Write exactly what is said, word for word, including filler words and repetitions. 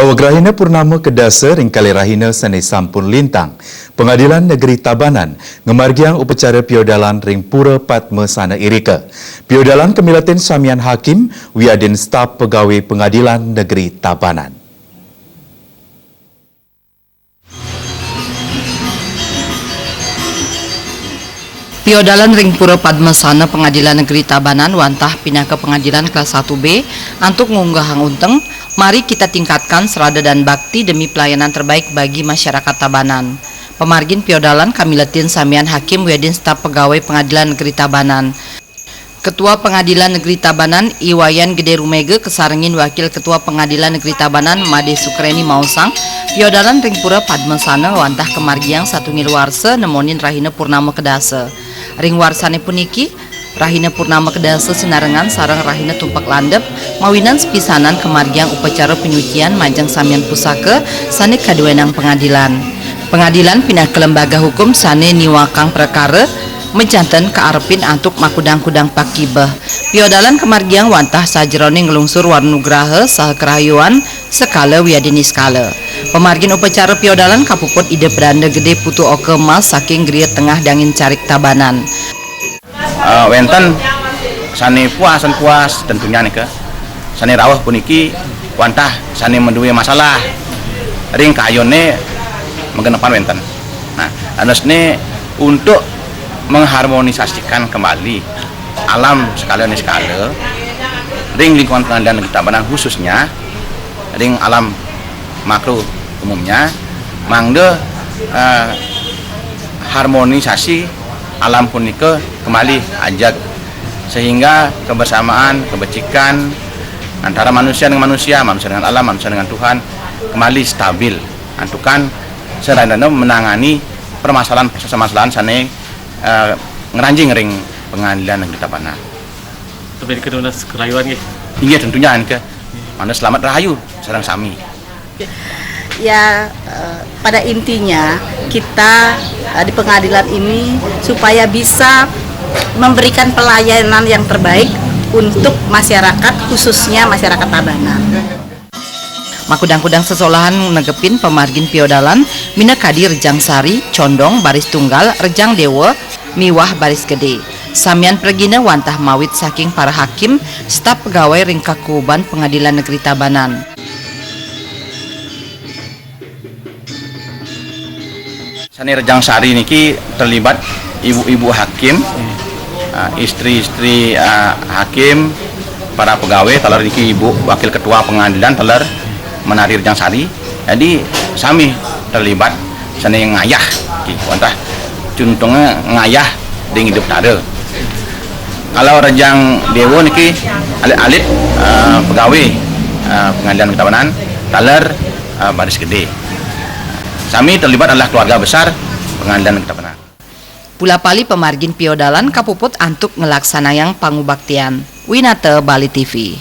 Pagrahina purnama kedasa ring kalih rahina sane sampun lintang, Pengadilan Negeri Tabanan ngamargiang upacara piodalan ring Pura Padmasana irika. Piodalan kamiletin samian hakim wiadin staf pegawai Pengadilan Negeri Tabanan. Piodalan ring Pura Padmasana Pengadilan Negeri Tabanan wantah pinaka pengadilan kelas satu B antuk ngunggahang unteng, mari kita tingkatkan serada dan bakti demi pelayanan terbaik bagi masyarakat Tabanan. Pamargin piodalan kamiletin samian hakim wiadin staf pegawai Pengadilan Negeri Tabanan. Ketua Pengadilan Negeri Tabanan, I Wayan Gede Rumega, kasarengin Wakil Ketua Pengadilan Negeri Tabanan, Made Sukreni, maosang, piodalan ring Pura Padmasana wantah kamargiang satunggal warsa nemonin rahina purnama kedasa. Ring warsane puniki, rahina purnama kedasa sinarengan sareng rahina tumpek landep, mawinan sepisanan kamargiang upacara panyucian majeng samian pusaka sane kaduenang pengadilan. Pengadilan pinaka lembaga hukum sane niwakang prekara, majanten kaarepin antuk makudang-kudang pakibeh. Piodalan kamargiang wantah sajeroning nglungsur wara nugraha saha karahayuan sekala wiadin niskala. Pamargin upacara piodalan kapuput Ida Pedanda Gede Putu Oka Mas saking Griya Tengah Dangin Carik Tabanan. Eh, wenten sane puas, sane puas tentunya nika. Sane rauh puniki wantah sane madue masalah ring kayone magenepan wenten. Nah, anesne untuk mengharmonisasikan kembali alam sekala niskala ring lingkungan Pengadilan Negeri Tabanan, khususnya ring alam makro umumnya, mangda, eh, harmonisasi alam punika kembali ajeg, sehingga kebersamaan, kebecikan antara manusia dengan manusia, manusia dengan alam, manusia dengan Tuhan kembali stabil. Antukan sarana menangani permasalahan-permasalahan sane, eh, ngranjing ring Pengadilan Negeri Tabanan. Tapi kedunas kerayuan nggih. Inggih, tentunya nika. Mangda selamat rahayu sareng sami. Ya, eh, pada intinya kita, eh, di pengadilan ini supaya bisa memberikan pelayanan yang terbaik untuk masyarakat, khususnya masyarakat Tabanan. Makudang-kudang sesolahan negepin pamargin piodalan, minakadi Rejang Sari, Condong, Baris Tunggal, Rejang Dewa, miwah Baris Gede. Samian pragina wantah mawit saking para hakim, staf pegawai ring kakuuban Pengadilan Negeri Tabanan. Sane Rejang Sari niki terlibat ibu-ibu hakim, ah, istri-istri, ah, hakim, para pegawai, taler niki Ibu Wakil Ketua Pengadilan, taler menari Rejang Sari. Jadi, sami terlibat sane ngayah, ki, wantah cuntunge ngayah ring Ida Betara. Kalau Rejang Dewa niki alit-alit, eh, pegawai, eh, Pengadilan Negeri Tabanan, taler, eh, Baris Gede. Sami terlibat adalah keluarga besar Pengadilan Negeri Tabanan. Pula pali pamargin piodalan kapuput antuk nglaksanayang pangubaktian. Winata, Bali T V.